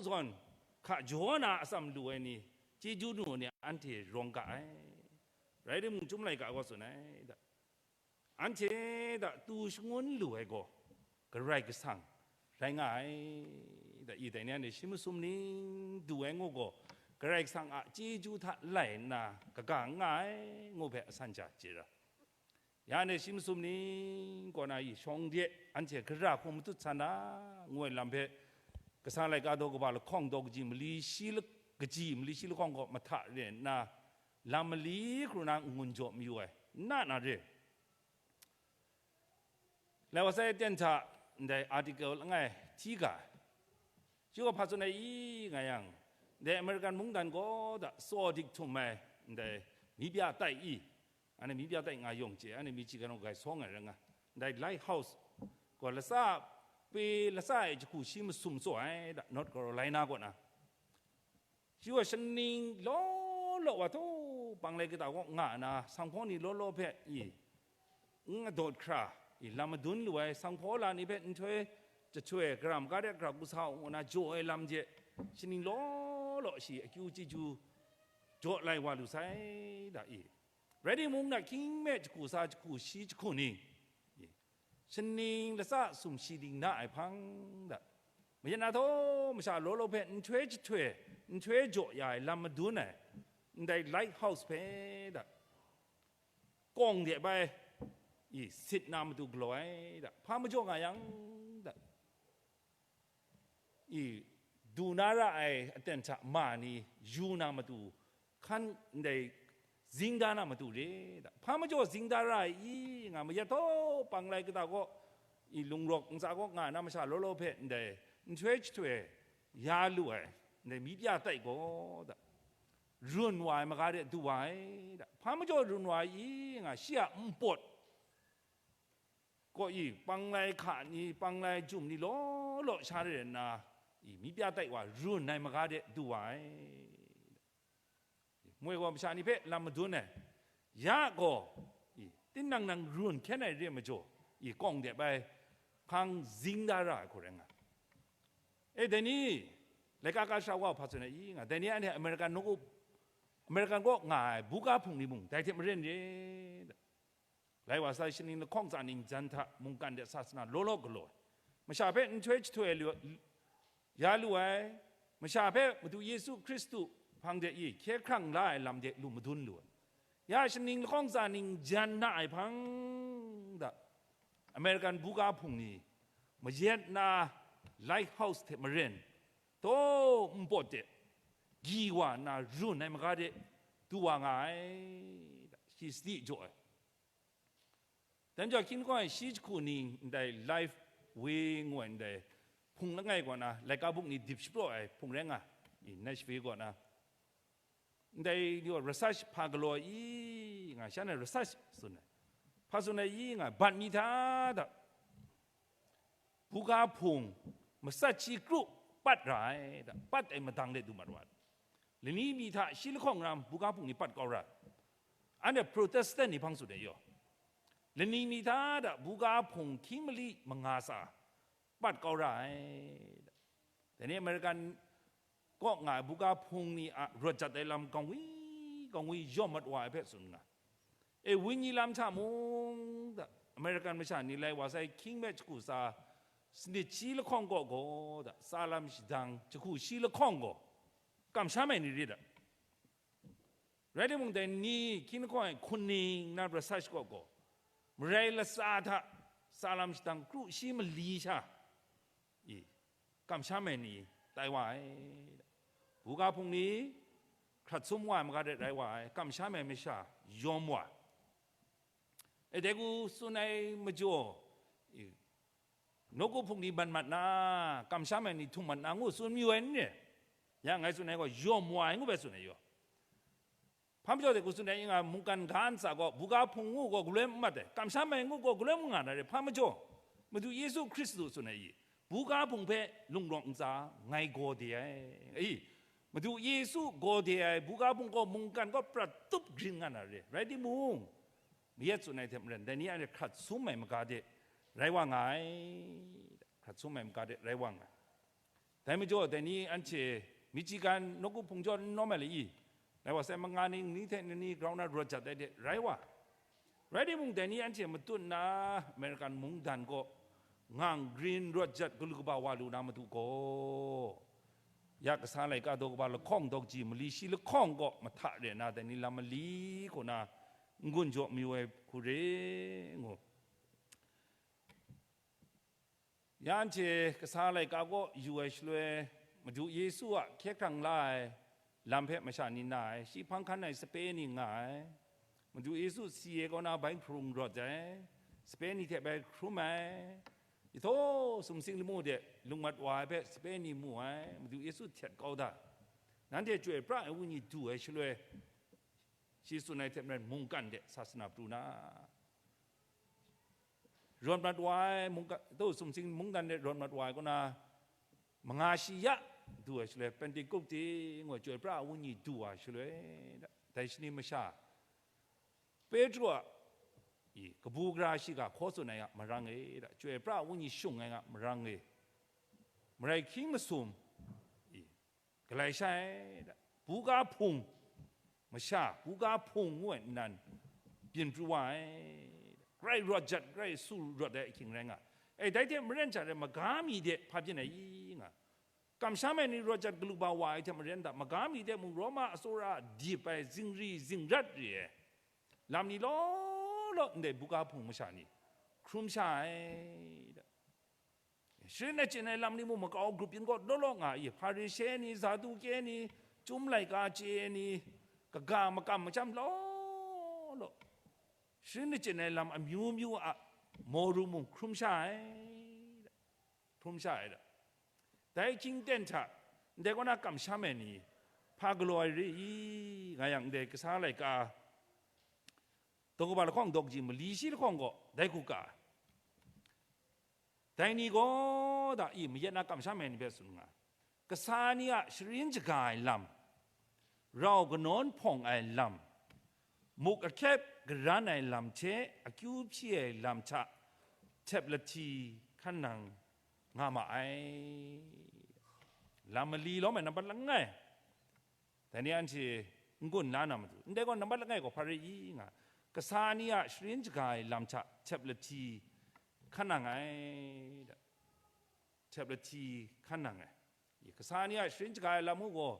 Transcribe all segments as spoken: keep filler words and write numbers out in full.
zawn hka jaw na atsam lu ai ni, chyeju nu ni anhte rawng ga ai. Rai timung, Chyum laika gaw tsun ai da, anhte da tu shangun lu ai gaw Karai Kasang rai nga ai da, i dai ni anhte shi masum ning du ai ngu gaw, Karai Kasang a chyeju hta lai nna kaga n nga ai ngu hpe asan ja chye ra. Ya ne shi masum ning kaw na i shawng de anhte gara hkum matut san na ngu ai lam hpe, Kasang laika daw kaba lahkawng daw kaji mali shi la-, kaji mali shi lahkawng gaw mahta re nna, lam mali hkru na n-gun jaw mayu ai, n na na re. Lai wa sai aten hta ndai article langai hti ga ai. Shi gaw hpa tsun ai i nga yang, ndai American mungdan gaw da saw dik htum ai ndai mi bya tai i, anhte mi bya tai nga yawng chye, anhte mi chyi gaw gai sawng ai rai nga. Ndai Lighthouse gaw latsa, pe latsa e jahku shi masum tsaw ai da, North Carolina kaw na. Shi gaw shaning law law wa taw, panglai kata kaw nga na, sanghpaw ni law law hpe i, n adawt hkra i, lam madun lu ai, sanghpaw la ni hpe nhtoi jahtoi, gara maga de gara ku sa u ngu na jaw ai lam hte, shaning law law shi akyu chyeju jaw lai wa lu sai da i. Rai timung, na hkying me jahku sa, jahku shi, jahku ning, i, shaning latsa sumshi ding na ai hpang da, mayat na htaw masha law law hpe nhtoi jahtoi, nhtoi jaw ya ai lam madun ai, ndai Lighthouse hpe da, kawng de bai, i, sit na matu galaw ai da, hpa majaw nga yang da, i, du na ra ai aten hta ma ni yu na matu, hkan ndai zing da na matu re da, hpa majaw zing da ra ai i nga, mayat htaw panglai kata kaw, i, lungrawk ntsa kaw nga na masha law law hpe ndai nhtoi jahtoi ya lu ai, ndai mi bya tai gaw da, run wa ai maga de du wa ai da, hpa majaw run wa ai i nga, shi a npawt kaw i, panglai hka ni, panglai jum ni law law sha re nna, i, mi bya tai wa run ai maga de du wa ai. Moi gaw masha ni hpe lam madun ai, ya gaw, i, tinang nang run hkyen ai re majaw, i, kawng de bai hpang zing da ra ai hku rai nga. E, dai ni, laika ga sha wa hpa tsun ai i nga, dai ni anhte American nawku, American kaw nga ai buga hpung ni mung dai hte maren re. Lai wa sai, shaning lahkawng tsa ning jan hta mungkan de sasana law law galaw ai, masha hpe nhtoi jahtoi lu, ya lu ai, masha hpe Madu Yesu Hkristu hpang de i hkye hkrang la ai lam de lu madun lu ai. Ya shaning lahkawng tsa ning jan na ai hpang da, American buga hpung ni mayat na Lighthouse hte maren, taw npawt de gyi wa nna run ai maga de du wa nga ai da, shi sadi jaw ai. Dan jaw hkying lahkawng e shi jahku ni ndai Lifeway ngu ai ndai hpung langai kaw na, laika buk ni dip shapraw ai hpung rai nga, i, Nashville kaw na. Ndai ni gaw research hpa galaw ai i nga, shan e research tsun ai. Hpa tsun ai i nga, bat mi hta da, buga hpung matsat shi kru pat ra ai da, pat ai madang de du mat wa ai. Lani mi hta shi lahkawng ram buga hpung ni pat kau ra ai. Anhte Protestant ni hpang tsun ai yaw, lani mi hta da buga hpung hkying mali manga tsa pat kau ra ai da. Dai ni American kaw nga ai buga hpung ni a rawt jat ai lam gangwi gangwi yawm mat wa ai hpe tsun nga. E, wenyi lam hta mung da, American masha ni lai wa sai hkying me jahku tsa sanit shi lahkawng kaw gaw da, tsa lam shadang jahku shi lahkawng gaw kamsham ai ni rit ai. Rai timung, dai ni hkying lahkawng e hkun ning na research kaw gaw, marai latsa hta tsa lam shadang kru shi mali sha, i, kamsham ai ni tai wa ai. Buga hpung ni hkrat sum wa ai maga de rai wa ai, kamsham ai masha yawm wa ai. E, dai hku tsun ai majaw, i, nawku hpung ni ban mat na, kamsham ai ni htum mat na ngu tsun mayu ai n re? Ya ngai tsun ai gaw, yawm wa ai ngu bai tsun ai yaw. Hpa majaw de hku tsun ai, i nga, mungkan ga ntsa gaw, buga hpung ngu gaw galoi n mat ai, kamsham ai ngu gaw galoi n nga na re, hpa majaw, Madu Yesu Hkristu tsun ai i, buga hpung hpe lungrawk ntsa ngai gaw de ai, i, Madu Yesu gaw de ai buga hpung gaw mungkan gaw prat tup grin nga na re, rai timung, mayat tsun ai hte maren, dai ni anhte hkrat sum ai maga de rai wa nga ai, hkrat sum ai maga de rai wa nga ai. Dai majaw, dai ni anhte Michigan nawku hpung jaw n lawm ai le i? Dai wa sai, manga ni, ni hte ni grau na rawt jat ai de, rai wa. Rai timung, dai ni anhte matut nna American mungdan kaw ngang grin rawt jat galu kaba wa lu na matu gaw, ya kasa laika daw kaba lahkawng dawk ji mali shi lahkawng kaw mahta re na dai ni lam mali kaw na n-gun jaw mayu ai hku re ngu. Ya anhte kasa laika kaw yu ai shaloi, Madu Yesu a hkye hkrang la ai lam hpe masha ni na ai, shi hpang hkan ai sape ni nga ai. Madu Yesu si e kaw na bai hkrung rawt ai, sape ni hte bai hkrum ai. Jahtaw sumsing lamu de lungmat wa ai hpe sape ni mu ai, Madu Yesu htet kau da. Nanhte chyoi pra ai wenyi du ai shaloi, shi tsun ai hte maren mungkan de sasana pru na, rawt mat wa ai mungkan, taw sumsing mungdan de rawt mat wa ai kaw na, manga shi ya du ai shaloi, Pentekote ngu ai chyoi pra ai wenyi du ai shaloi, dai shani masha, Petru a, i, kabu gara shiga hkaw tsun ai a marang e, da, chyoi pra ai wenyi shung ai a marang e, marai hkying masum, i, galai sha ai, da, buga hpung, masha, buga hpung ngu ai nnan byin pru wa ai, da, grai rawt jat, grai su rawt ai ahkying rai nga. E, dai hte maren sha rai, maga mi de hpa byin ai i nga. Kamsham ai ni rawt jat galu ba wa ai hte maren da, maga mi de mung Roma a tsawra a dip ai zingri zingrat re ai lam ni law law ndai buga hpung masha ni hkrum sha ai, da. Sharin achyin ai lam ni mung makau grup yin kaw law law nga i, Hparishe ni, Saduke ni, Chyum laika chye ai ni, kaga makam machyam law law, sharin achyin ai lam amyu myu a moru mung hkrum sha ai, da. Hkrum sha ai da. Dai hkying ten hta, ndai kaw na kamsham ai ni, hpa galaw ai re i, nga yang ndai kasa laika, daw kaba lahkawng dawk ji mali shi lahkawng gaw, dai hku ka. Dai ni gaw da i, mayat na kamsham ai ni hpe tsun nga, kasa ni a sharin shaga ai lam, rau kanawn hpawng ai lam, muk ahkyep garan ai lam hte akyu hpyi ai lam hta htep lahti hkan nang nga ma ai. Lam mali lawm ai nampat langai, dai ni anhte n-gun la na matu, ndai gaw nampat langai gaw hpa re i nga, kasa ni a sharin shaga ai lam hta htep lahti hkan nang ai, da. Htep lahti hkan nang ai. I, kasa ni a sharin shaga ai lam u gaw,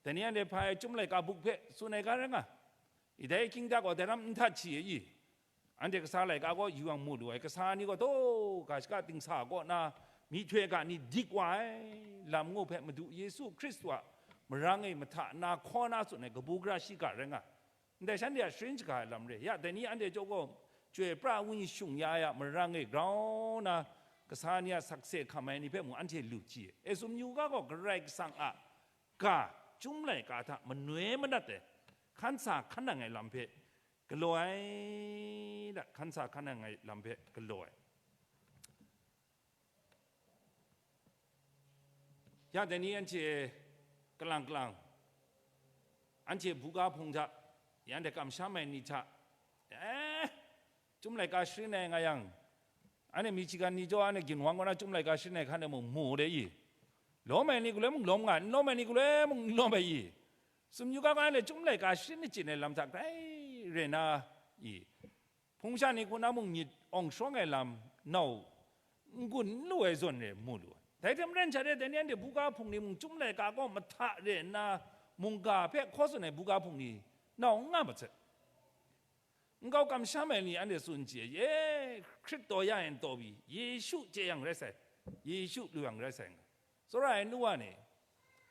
dai ni anhte hpa e Chyum laika buk hpe tsun ai ga rai nga. I, dai ahkying hta gaw dai ram n htat shi ai i? Anhte kasa laika gaw yu yang mu lu ai, kasa ni gaw taw ga shaka dingsa kaw na myihtoi ga ni dik wa ai lam ngu hpe Madu Yesu Hkristu a marang e mahta na hkaw na tsun ai kabu gara shiga rai nga. Ndai shanhte a sharin shaga ai lam re. Ya, dai ni anhte chyawm gaw, chyoi pra ai wenyi shung ya ai a marang e grau na, kasa ni a sakse hkam ai ni hpe mung anhte lu hti ai. E, sumyu ga gaw Karai Kasang a ga, Chyum laika hta manoi manat ai, hkan sa hkan nang ai lam hpe galaw ai, da, hkan sa hkan nang ai lam hpe galaw ai. Ya, dai ni anhte kalang kalang, anhte buga hpung hta, ya, anhte kamsham ai ni hta, eh, Chyum laika sharin ai nga yang, anhte Michigan ni jaw, anhte ginwang kaw na Chyum laika sharin ai hkan e mung mu de i? Lawm ai ni galoi mung lawm nga, n lawm ai ni galoi mung n lawm ai i? Sumyu ga gaw anhte Chyum laika sharin achyin ai lam hta grai re na i? Hpung sha ni hku na mung myit awng shawng ai lam nau n-gun n lu ai zawn re mu lu ai. Dai hte maren sha de, dai ni anhte buga hpung ni mung Chyum laika gaw mahta re nna mungga hpe hkaw tsun ai buga hpung ni nau n nga masat. Nkau kamsham ai ni anhte tsun chye ai, ye, Hkristu ya yang taw pyi, Yesu chye yang rai sai, Yesu lu yang rai sai nga. Tsawra ai nu wa ni,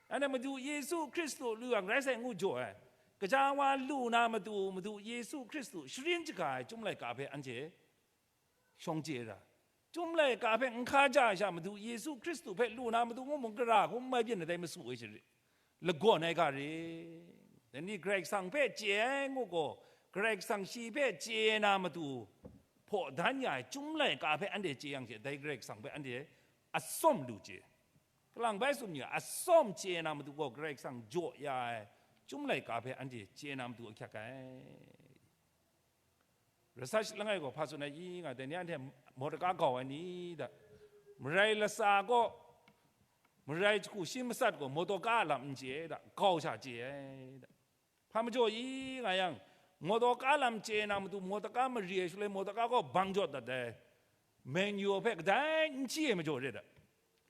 anhte Madu Yesu Hkristu lu yang rai sai ngu jaw ai. Kaja wa lu na matu, Madu Yesu Hkristu sharin shaga ai Chyum laika hpe anhte shawng chye ai ra. Chyum laika hpe n hkaja ai sha, Madu Yesu Hkristu hpe lu na matu ngu mung gara hku n mai byin ai dai masu ai shari, lagawn ai ga re. Dai ni Karai Kasang hpe chye ai ngu gaw, Karai Kasang shi hpe chye na matu hpaw dan ya ai Chyum laika hpe anhte chye yang she, dai Karai Kasang hpe anhte atsawm lu chye. Kalang bai tsun mi, atsawm chye na matu gaw Karai Kasang jaw ya ai Chyum laika hpe anhte chye na matu ahkyak ai. Research langai gaw hpa tsun ai i nga, dai ni anhte mawt aga gau ai ni da? Marai latsa gaw Marai jahku shi matsat gaw motoka lam n chye ai da, gau sha chye ai da. Hpa majaw i nga yang, motoka lam chye na matu, motoka mari ai shaloi, motoka gaw bang jawt dat ai. Menu hpe kadai n chye ai majaw re da.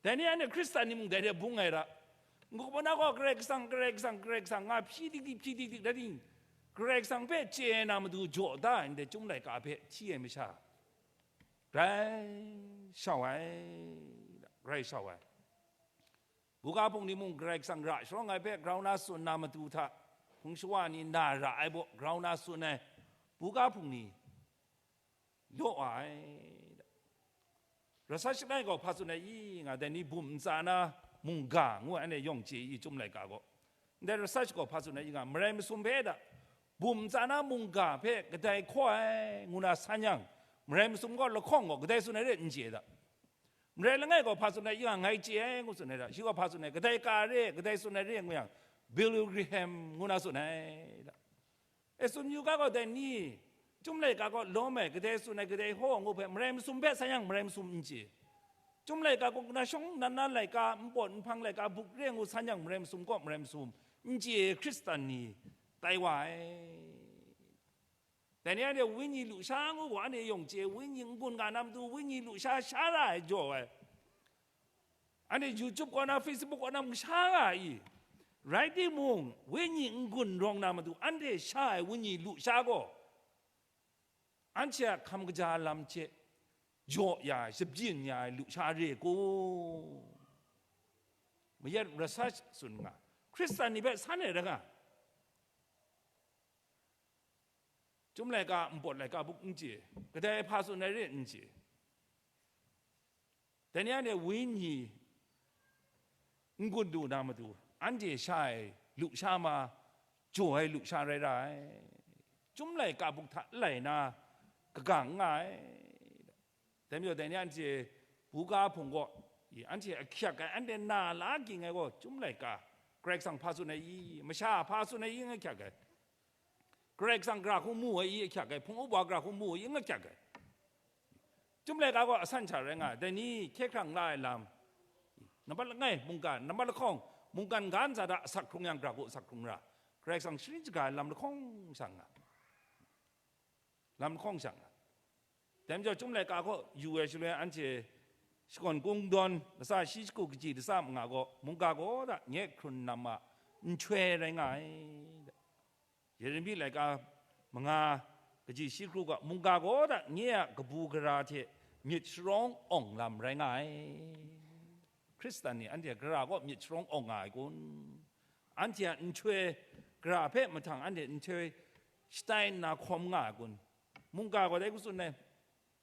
Dai ni anhte Hkristan ni mung dai hte bung ai ra. N-gup na gaw Karai Kasang, Karai Kasang, Karai Kasang nga hpyi dik dik, hpyi dik dik, rai ting, Karai Kasang hpe chye na matu jaw da ai ndai Chyum laika hpe hti ai masha, rai shau ai, rai shau ai. Buga hpung ni mung Karai Kasang ra sharawng ai hpe grau na tsun na matu hta, hpung shawa ni na ra ai baw grau na tsun ai buga hpung ni law ai. Research langai gaw hpa tsun ai i nga, dai ni bum ntsa na mungga ngu ai, anhte yawng chye i, Chyum laika gaw. Ndai research gaw hpa tsun ai i nga, marai masum hpe da, bum ntsa na mungga hpe kadai hkaw ai ngu na san yang, marai masum gaw lahkawng gaw kadai tsun ai re n chye da. Marai langai gaw hpa tsun ai i nga, ngai chye ai ngu tsun ai da, shi gaw hpa tsun ai, kadai ka re, kadai tsun ai re ngu yang, Billy Graham ngu na tsun ai da. E, tsun yu ga gaw dai ni, Chyum laika gaw lawm ai, kadai tsun ai, kadai hpaw ngu hpe, marai masum hpe san yang marai masum n chye. Chyum laika gaw na shawng nan na laika, npawt nhpang laika, buk re ngu san yang marai masum kaw marai masum n chye, Hkristan ni tai wa ai. Dai ni anhte wenyi lusha ngu gaw, anhte yawng chye, wenyi n-gun ga na matu, wenyi lusha sha ra ai jaw ai. Anhte YouTube kaw na, Facebook kaw na mung sha nga ai i? Rai timung, wenyi n-gun rawng na matu, anhte sha ai wenyi lusha gaw, anhte a hkam kaja lam hte jaw ya ai, shabyin ya ai lusha re ku? Mayat research tsun nga, Hkristan ni hpe san ai ra nga. Chyum laika, npawt laika buk n chye, kadai hpa tsun ai re n chye. Dai ni anhte wenyi n-gun du na matu, anhte sha ai lusha ma, jaw ai lusha rai ra ai. Chyum laika buk hta lai na kaga n nga ai. Dai majaw, dai ni anhte buga hpung gaw, i, anhte ahkyak ai, anhte na la ging ai gaw, Chyum laika, Karai Kasang hpa tsun ai i, masha hpa tsun ai i, nga hkyak ai. Karai Kasang gara hku mu ai i, ahkyak ai, hpung uwa gara hku mu ai i, nga hkyak ai. Chyum laika gaw asan hta rai nga ai, dai ni hkye hkrang la ai lam, nambat langai mungkan, nambat lahkawng, mungkan ga ntsa hta asak hkrung yang, gara hku asak hkrung ra, Karai Kasang sharin shaga ai lam lahkawng sha nga, lam lahkawng sha nga. Dai majaw, Chyum laika gaw yu ai shaloi, anhte shakawn kungdawn, lasa shi shagu kaji lasa manga gaw, mungga gaw da nye hkrun nam a nhtoi rai nga ai. Yeremi laika manga kaji shi hkru gaw, mungga gaw da nye a kabu gara hte myit sharawng awng lam rai nga ai. Hkristan ni anhte gara gaw myit sharawng awng nga ai kun? Anhte a nhtoi, gara hpe mahtang anhte nhtoi shatai nna hkawm nga ai kun? Mungga gaw dai hku tsun ai.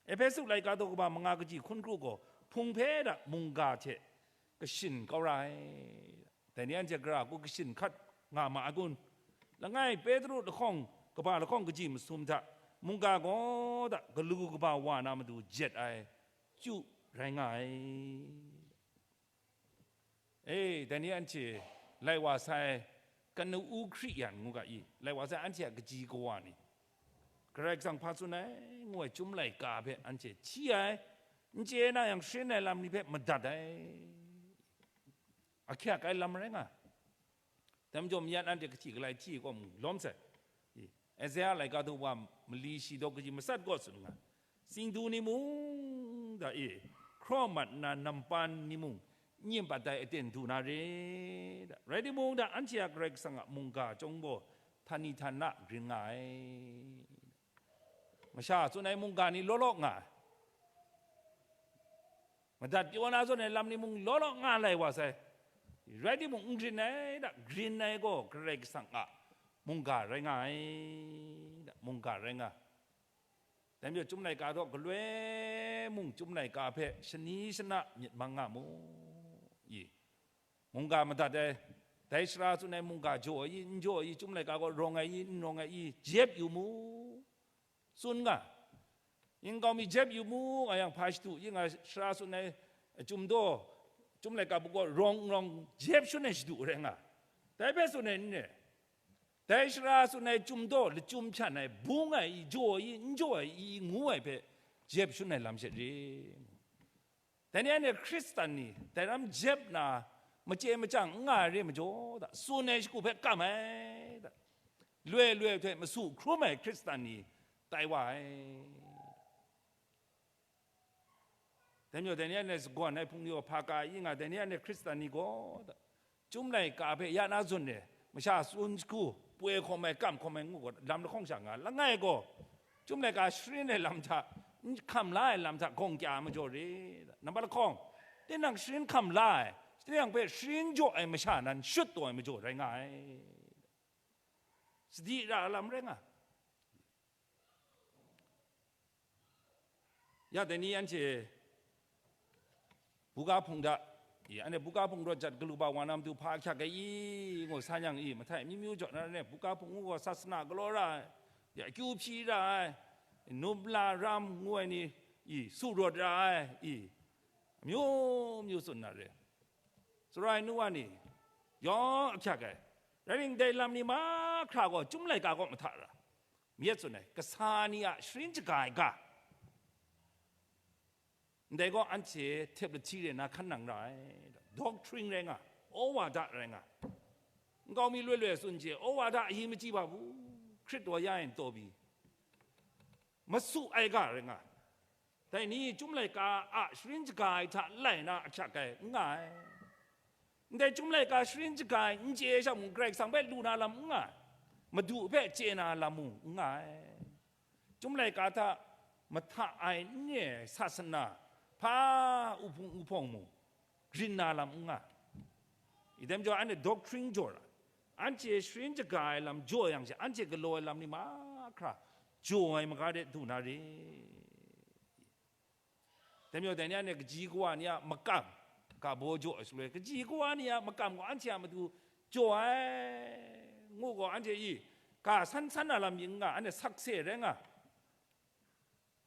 Ehpesu laika daw kaba manga kaji hkun kru gaw, hpung hpe da mungga hte kashin kau ra ai. Dai ni anhte gara hku kashin hkat nga ma ai kun? Langai Petru lahkawng, kaba lahkawng kaji masum hta, mungga gaw da galu kaba wa na matu jet ai, chyu rai nga ai. E, dai ni anhte lai wa sai, kanu hkri yan ngu ga i, lai wa sai anhte a kaji kawa ni, Karai Kasang hpa tsun ai ngu ai Chyum laika hpe anhte hti ai, n chye na yang sharin ai lam ni hpe madat ai, ahkyak ai lam rai nga. Dai majaw, mayat anhte kahti kalai hti ai kaw mung lawm sai. I, Isaiah laika daw wa mali shi daw kaji matsat gaw tsun nga, singdu ni mung da e, hkraw mat nna nampan ni mung, n yin pat ai aten du na re, da. Rai timung, da, anhte a Karai Kasang a mungga chyawm gaw, htani htana grin nga ai. Masha tsun ai mungga ni law law nga ai. Madat pyaw na zawn ai lam ni mung law law nga lai wa sai. Rai timung, n grin ai, da, grin ai gaw Karai Kasang a mungga rai nga ai, da, mungga rai nga. Dai majaw, Chyum laika daw galoi mung, Chyum laika hpe shani shana myit mang nga mu i? Mungga madat ai, dai sara tsun ai mungga jaw ai i, n jaw ai i, Chyum laika gaw rawng ai i, n rawng ai i, jep yu mu, tsun nga. Yin kau mi jep yu mu nga yang, hpa shadu yin nga, sara tsun ai Chyum daw, Chyum laika buk gaw rawng n rawng jep shun ai shadu rai nga. Dai hpe tsun ai n re? Dai sara tsun ai Chyum daw lachyum hpyan ai, bung ai i, jaw ai i, n jaw ai i, ngu ai hpe jep shun ai lam she re. Dai ni anhte Hkristan ni dai ram jep na, machye machyang n nga ai re majaw da, tsun ai shagu hpe kam ai da, loi loi hte masu hkrum ai Hkristan ni tai wa ai. Dai majaw, dai ni a ni sagawn ai hpung ni gaw hpa ka i nga, dai ni a ni Hkristan ni gaw, da, Chyum laika hpe ya na zawn re, masha tsun shagu, poi hkawm ai, kam hkawm ai ngu gaw, lam lahkawng sha nga, langai gaw, Chyum laika sharin ai lam hta, n hkam la ai lam hta, gawng kya ai majaw re, da. Nambat lahkawng, tinang sharin hkam la ai, tinang hpe sharin jaw ai masha nan shut taw ai majaw rai nga ai. Sadi ra lam rai nga. Ya dai ni anhte buga hpung da, i, anhte buga hpung rawt jat galu ba wa na matu hpa ahkyak ai i, ngu sa yang i, mahtai amyu myu jaw na rai, buga hpung ngu gaw sasana galaw ra ai, ya akyu hpyi ra ai, numla ram ngu ai ni, i, su rawt ra ai, i, amyu myu tsun na re. Sara ai nu wa ni, yawng ahkyak ai. Rai ning, dai lam ni mahkra gaw Chyum laika kaw mahta ra. Myit tsun ai, kasa ni a sharin shaga ai ga, ndai gaw anhte tep lahti re na hkan nang ra ai, doctrine rai nga, awada rai nga, nkau mi loi loi tsun chye, awada ahi machyi ba bu, Hkrit wa ya e n taw pyi, masu ai ga rai nga, dai ni Chyum laika a sharin shaga ai hta lai na ahkyak ai, n nga ai. Ndai Chyum laika sharin shaga ai n chye ai sha mung, Karai Kasang hpe lu na lam n nga ai, Madu hpe chye na lam mung n nga ai. Chyum laika hta mahta ai n re ai sasana, hpa uhpung uhpawng mung, grin na lam n nga. I dai majaw, anhte doctrine jaw ra, anhte sharin shaga ai lam jaw yang she, anhte galaw ai lam ni mahkra jaw ai maga de du na re. Dai majaw, dai ni a ni kaji kawa ni a makam, ga baw jaw ai shaloi, kaji kawa ni a makam gaw anhte a matu jaw ai, ngu gaw, anhte i ga san san na lam yin n nga, anhte sakse rai nga.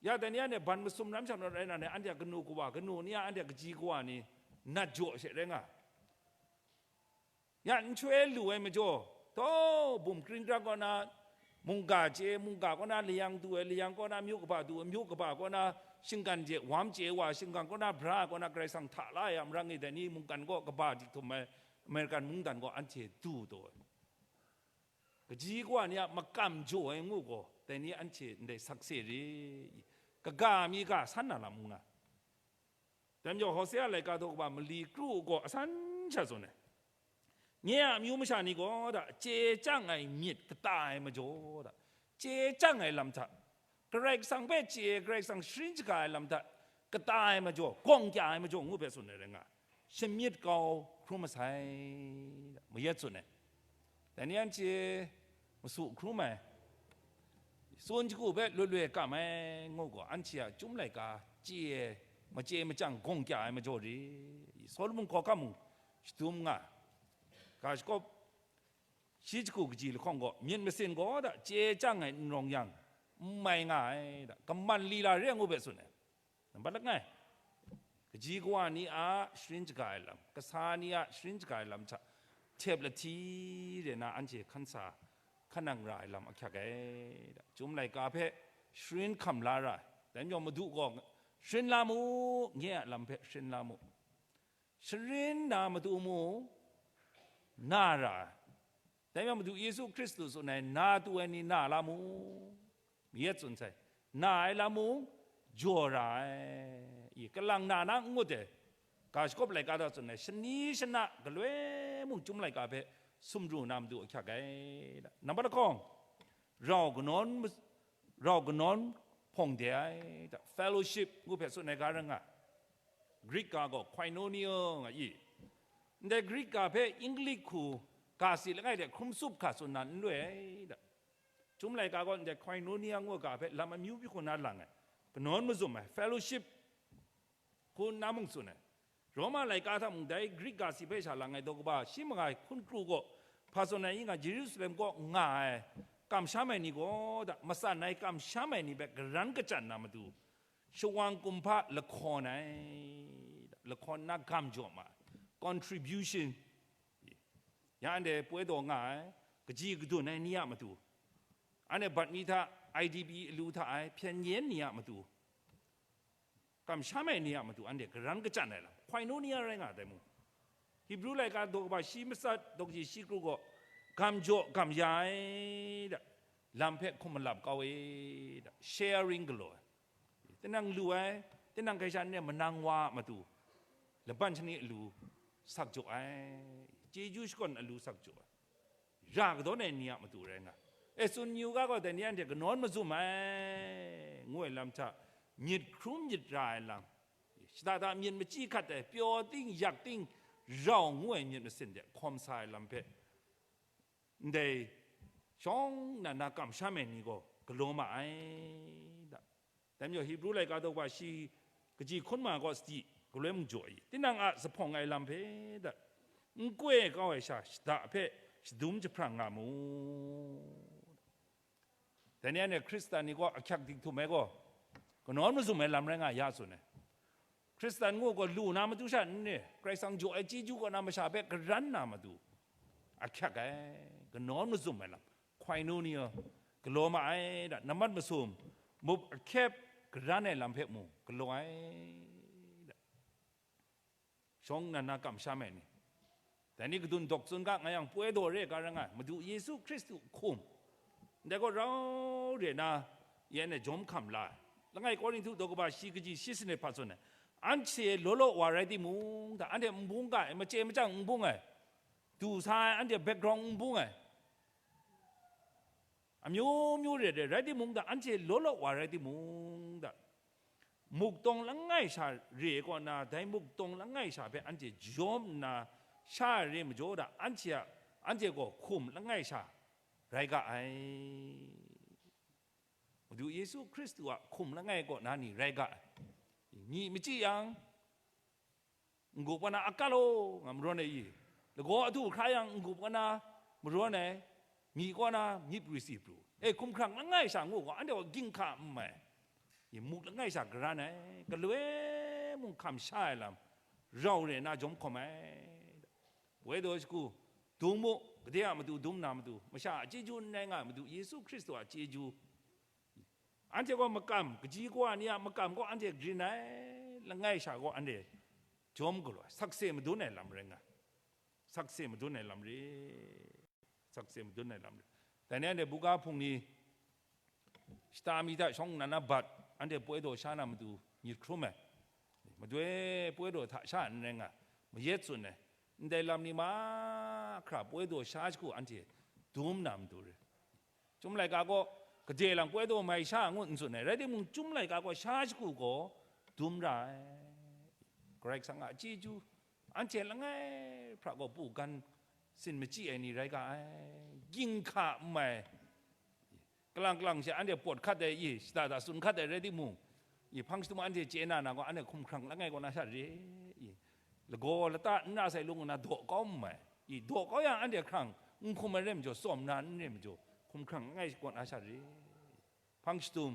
Ya dai ni a ni ban masum ram sham rai na ni, anhte a kanu kawa, kanu ni a anhte a kaji kawa ni nat jaw she rai nga. Ya nhtoi lu ai majaw, taw, bum kring krak kaw na mungga chye, mungga kaw na layang du ai, layang kaw na myu kaba du ai, myu kaba kaw na shinggan je wam chye wa, shinggan kaw na bra kaw na Karai Kasang hta la ai a marang e, dai ni mungkan kaw kaba dik htum ai American mungdan kaw anhte du taw ai. Kaji kawa ni a makam jaw ai ngu gaw, dai ni anhte ndai sakse re i, kaga mi ga san na lam n nga. Dai majaw, Hosea laika daw kaba mali kru gaw asan sha tsun ai. Nye a amyu masha ni gaw da, chye chyang ai myit kata ai majaw da, chye chyang ai lam hta, Karai Kasang hpe chye, Karai Kasang sharin shaga ai lam hta kata ai majaw, gawng kya ai majaw ngu hpe tsun ai rai nga, shamyit kau hkrum masai da, mayat tsun ai. Dai ni anhte masu hkrum ai, tsun shagu hpe loi loi kam ai ngu gaw, anhte a Chyum laika chye, machye machyang gawng kya ai majaw re. Solomon hkawhkam mung shadum nga, ga shakawp shi jahku kaji lahkawng gaw, myit masin gaw da, chye chyang ai n rawng yang, n mai nga ai da, kaman lila re ai ngu hpe tsun ai. Nambat langai, kaji kawa ni a sharin shaga ai lam, kasa ni a sharin shaga ai lam hta, htep lahti re na anhte hkan sa, hkan nang ra ai lam ahkyak ai da. Chyum laika hpe sharin hkam la ra ai. Dai majaw, Madu gaw, sharin la mu, nye a lam hpe sharin la mu. Sharin na matu mu, na ra ai. Dai majaw, Madu Yesu Hkristu tsun ai, na tu ai ni na la mu, mayat tsun sai, na ai lam mung jaw ra ai. I, kalang na na n ngut ai, ga shakawp laika daw tsun ai, shani shana galoi mung Chyum laika hpe sumru na matu ahkyak ai. Nambat lahkawng, rau kanawn ma-, rau kanawn hpawng de ai da, fellowship ngu hpe tsun ai ga rai nga, Greek ga gaw koinonia nga i. Ndai Greek ga hpe English hku ga si langai de hkrum tsup hkra tsun na n loi ai da. Chyum laika gaw ndai koinonia ngu ga hpe lam amyu byi hku na lang ai, kanawn mazum ai, fellowship hku nna mung tsun ai. Roma laika hta mung dai Greek ga si hpe sha lang ai daw kaba shi mangai hkun kru gaw, hpa zawn ai i nga, Jerusalem kaw nga ai kamsham ai ni gaw da, matsan ai kamsham ai ni hpe karan kachyan na matu, shawang kumhpa lahkawn ai, lahkawn na gam jaw ma ai, contribution, ya anhte poi daw nga ai, kaji kadun ai ni a matu, anhte bat mi hta, I D P alu hta ai hpyen yen ni a matu, kamsham ai ni a matu anhte karan kachyan ai lam, koinonia rai nga ai dai mung, Hibru laika daw kaba shi matsat daw kaji shi kru gaw, gam jaw gam ya ai da, lam hpe hkum malap kau e da, sharing galaw ai. Tinang lu ai, tinang hkrai sha n rai manang wa a matu, laban shani alu sak jaw ai, chyeju shakawn alu sak jaw ai, ra kadawn ai ni a matu rai nga. E, tsun yu ga gaw, dai ni anhte kanawn mazum ai, ngu ai lam hta, myit hkrum myit ra ai lam, shada da myit machyi hkat ai, pyaw ting, yak ting, rau ngu ai myit masin de hkawm sa ai lam hpe, ndai shawng nna na kamsham ai ni gaw galaw ma ai da. Dai majaw, Hibru laika daw kaba shi kaji hkun ma gaw sadi, galoi mung jaw ai, tinang a zuphpawng ai lam hpe da, n koi kau ai sha shada hpe shadum jahprang nga mu. Dai ni anhte Hkristan ni gaw ahkyak dik htum ai gaw, kanawn mazum ai lam rai nga ya tsun ai. Hkristan ngu gaw lu na matu sha n re, Karai Kasang jaw ai chyeju kaw na masha hpe karan na matu, ahkyak ai, kanawn mazum ai lam, koinonia, galaw ma ai da, nambat masum, mup ahkyep, karan ai lam hpe mung galaw ai da. Shawng nna na kamsham ai ni, dai ni kadun dawk tsun ga nga yang, poi daw re ga rai nga ai, Madu Yesu Hkristu hkum, ndai gaw rau re na, ya na jawm hkam la ai. Langai Korinhtu daw kaba shi kaji shi sanit hpa tsun ai, anhte law law wa rai timung, da, anhte n bung ga ai, machye machyang n bung ai, du sa ai, anhte background n bung ai, amyu myu re re rai timung da, anhte law law wa rai timung da, muktawng langai sha re kaw na, dai muktawng langai sha hpe anhte jawm nna sha re majaw da, anhte a, anhte gaw hkum langai sha rai ga ai. Madu Yesu Hkristu a hkum langai kaw na ni rai ga ai. Myi machyi yang, n-gup kaw na akat law nga marawn ai i, lagaw adu hkra yang n-gup kaw na marawn ai, myi kaw na myi pru si pru, e, hkumhkrang langai sha ngu gaw, anhte gaw ginhka n mai, i, muk langai sha garan ai, galoi mung hkam sha ai lam, rau re na jawm hkawm ai. Poi daw shagu, dum mu, gade a matu dum na matu, masha a chyeju n rai nga ai Madu Yesu Hkristu a chyeju, anhte gaw makam, kaji kawa ni a makam gaw anhte grin ai, langai sha gaw anhte jawm galaw ai, sakse madun ai lam rai nga ai. Sakse madun ai lam re, sakse madun ai lam re. Dai ni anhte buga hpung ni shata mi hta shawng nna na bat, anhte poi daw sha na matu myit hkrum ai. Madu e, poi daw hta sha n rai nga ai, mayet tsun ai, ndai lam ni mahkra poi daw sha shagu anhte dum na matu re. Chyum laika gaw gade lang poi daw mai sha ngu n tsun ai, rai timung, chyum laika gaw sha shagu gaw dum ra ai. Karai Kasang a chyeju, anhte langai hpra gaw pu gan sin machyi ai ni rai ga ai, ginhka n mai, kalang kalang she anhte pawt hkat ai, i, shada da tsun hkat ai rai timung, i, hpang shatup anhte chye na na gaw, anhte hkumhkrang langai kaw na sha re, i, lagaw lata n ra sai lung nna daw kau n mai, i, daw kau yang anhte hkrang n hkum ai re majaw, tsawm na n re majaw, hkumhkrang langai kaw na sha re, hpang shatup,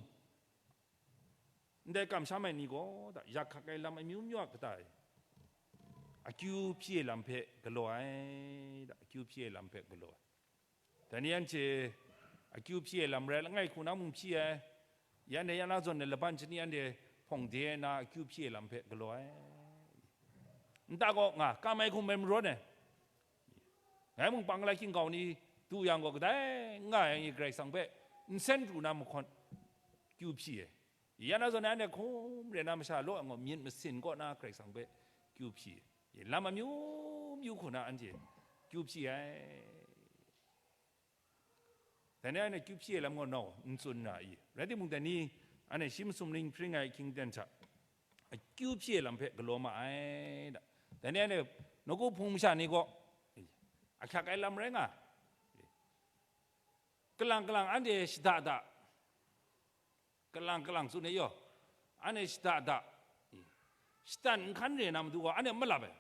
ndai kamsham ai ni gaw da, yak hkak ai lam amyu myu a kata e akyu hpyi ai lam hpe galaw ai, da, akyu hpyi ai lam hpe galaw ai. Dai ni anhte akyu hpyi ai lam rai langai hku na mung hpyi ai, ya anhte ya na zawn ai laban shani anhte hpawng de ai na akyu hpyi ai lam hpe galaw ai. Nta gaw nga kam ai hkum ai marawn ai. Ngai mung Bangla hkying kau ni du yang gaw, kadai n nga yang i, Karai Kasang hpe nsen pru na mahkawn kyu hpyi ai. Ya na zawn ai anhte hkum re na masha law ai gaw, myit masin kaw na Karai Kasang hpe kyu hpyi ai. Lam amyu myu hku na anhte kyu hpyi ai. Dai ni anhte kyu hpyi ai lam gaw nau n tsun na i? Rai timung, dai ni anhte shi masum ning hpring ai ahkying ten hta akyu hpyi ai lam hpe galaw ma ai da. Dai ni anhte nawku hpung masha ni gaw ahkyak ai lam rai nga, kalang kalang anhte shada da, kalang kalang tsun ai yaw, anhte shada da, shatan n hkan re na matu gaw anhte malap ai.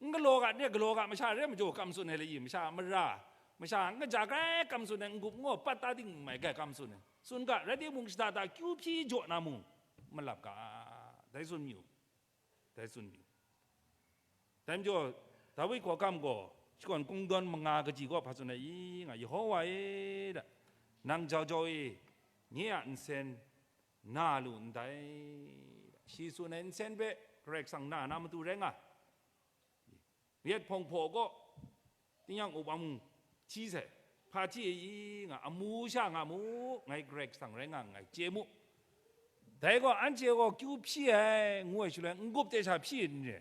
N galaw ga, n re galaw ga, masha re majaw kam tsun ai le i, masha mara, masha n kaja grai kam tsun ai, n-gup n-gaw pat ta ting n mai grai kam tsun ai, tsun ga, rai timung, shada da kyu hpyi jaw na mung malap ga, dai tsun mi u, dai tsun mi u. Dai majaw, Dawi hkawhkam gaw shakawn kungdawn manga kaji gaw hpa tsun ai i nga, Yehowa e, da, nang jau jau e, nye a nsen na lu ndai, da, shi tsun ai nsen hpe Karai Kasang na na matu rai nga, Yet hpawng hpaw kaw, tingnyang up wa mung hti sai, hpa hti ai i nga, amu sha nga mu, ngai Karai Kasang rai nga nngai, chye mu. Dai gaw anhte gaw kyu hpyi ai, ngu ai shaloi, n-gup de sha hpyi n re.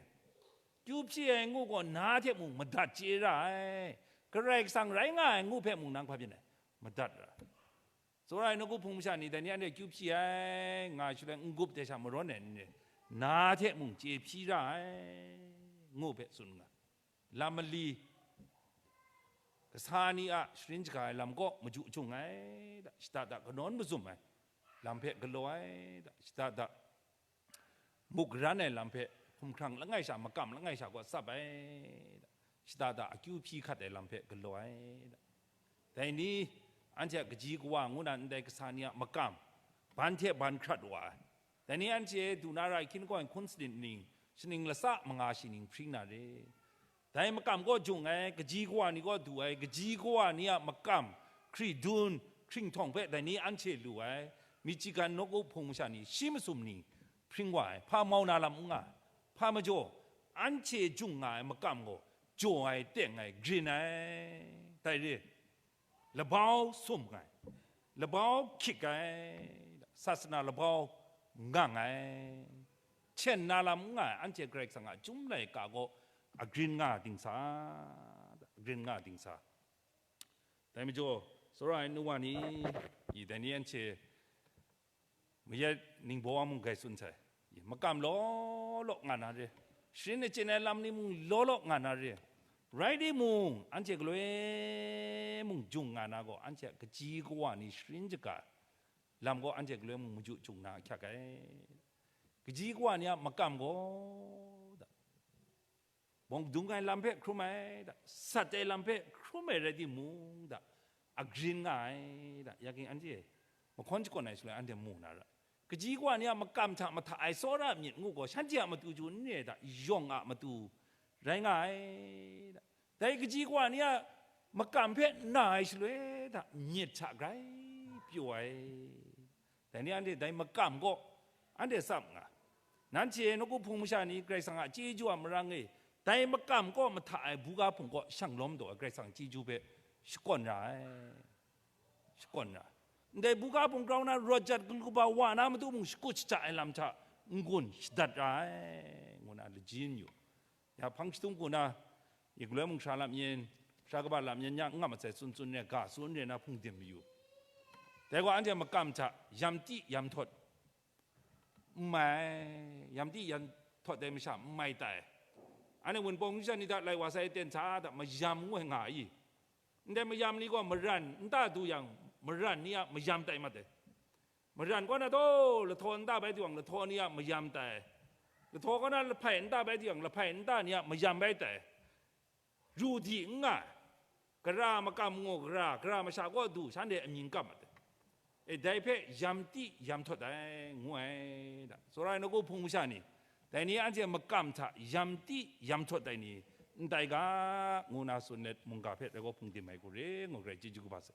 Kyu hpyi ai ngu gaw, na hte mung madat chye ra ai, Karai Kasang rai nga ai ngu hpe mung nang hpa byin ai, madat ra ai. Tsawra ai nawku hpung masha ni, dai ni anhte kyu hpyi ai, nga shaloi, n-gup de sha marawn ai n re, na hte mung chye hpyi ra ai, ngu hpe tsun nga. Lam mali, kasa ni a sharin shaga ai lam kaw maju jung ai, da, shada da kanawn mazum ai lam hpe galaw ai, da, shada da muk ran ai lam hpe hkumhkrang langai sha, makam langai sha kaw tsap ai, da, shada da akyu hpyi hkat ai lam hpe galaw ai, da. Dai ni anhte a kaji kawa ngu na ndai kasa ni a makam, ban hte ban hkrat wa ai. Dai ni anhte du na ra ai hkying hkawng hkun sanit ning, shaning latsa manga shi ning hpring na re. Dai makam kaw jung ai, kaji kawa ni kaw du ai, kaji kawa ni a makam, hkridun, hkringhtawng hpe dai ni anhte lu ai, Michigan nawku hpung masha ni shi masum ni hpring wa ai, hpa mau na lam n nga ai, hpa majaw, anhte jung nga ai makam gaw, jaw ai, teng ai, grin ai, dai re, labau sum ai, labau hkyik ai, sasana labau ngang ai, hten na lam n nga ai, anhte Karai Kasang a Chyum laika gaw agrin nga dingsa, agrin nga dingsa. Dai majaw, tsawra ai nu wa ni, i dai ni anhte mayat ningbaw a mung grai tsun sai, i makam law law nga na re, sharin achyin ai lam ni mung law law nga na re, rai timung, anhte galoi mung jung nga na gaw, anhte a kaji kawa ni sharin shaga ai lam gaw, anhte galoi mung maju jung na ahkyak ai. Kaji kawa ni a makam gaw, da, bawng dung ai lam hpe hkrum ai, da, sat ai lam hpe hkrum ai rai timung, da, agrin nga ai, da, ya ging anhte mahkawn shakawn ai shaloi anhte mu na ra. Kaji kawa ni a makam hta mahta ai tsawra myit ngu gaw, shanhte a matu chyu n re ai, da, yawng a matu rai nga ai, da. Dai kaji kawa ni a makam hpe na ai shaloi, da, myit hta grai pyaw ai. Dai ni anhte dai makam kaw anhte tsap nga. Nanhte nawku hpung masha ni Karai Kasang a chyeju a marang e, dai makam kaw mahta ai buga hpung kaw shang lawm taw ai Karai Kasang chyeju hpe shakawn ra ai, shakawn ra ai. Ndai buga hpung grau na rawt jat galu kaba wa na matu mung shakut shaja ai lam hta n-gun shadat ra ai, ngu na lajin yu. Ya hpang shatung ku na, i galoi mung sara lam yin, sara kaba lam yin, ya n ngam masai tsun tsun re, ga tsun re na hpung dim mayu. Dai gaw anhte makam hta yam ti yam htawt n mai, yam ti yam htawt dai masha n mai tai. Anhte wunpawng nja ni hta lai wa sai ten hta da mayam ngu ai nga i? Ndai mayam ni gaw maran nta du yang, maran ni a mayam tai mat ai. Maran kaw na taw, lahtaw nta bai du yang, lahtaw ni a mayam tai. Lahtaw kaw na lahpai nta bai du yang, lahpai nta ni a mayam bai tai. Ru di n nga ai. Gara makam ngu gara, gara masha kaw du, shanhte amying kap mat ai. E, dai hpe yam ti yam htawt ai, ngu ai, da. Tsawra ai nawku hpung masha ni, dai ni anhte makam hta yam ti yam htawt ai ni n tai ga, ngu na tsun let, mungga hpe dai gaw hpung dim ai hku re, ngu garai, chyeju kaba sai.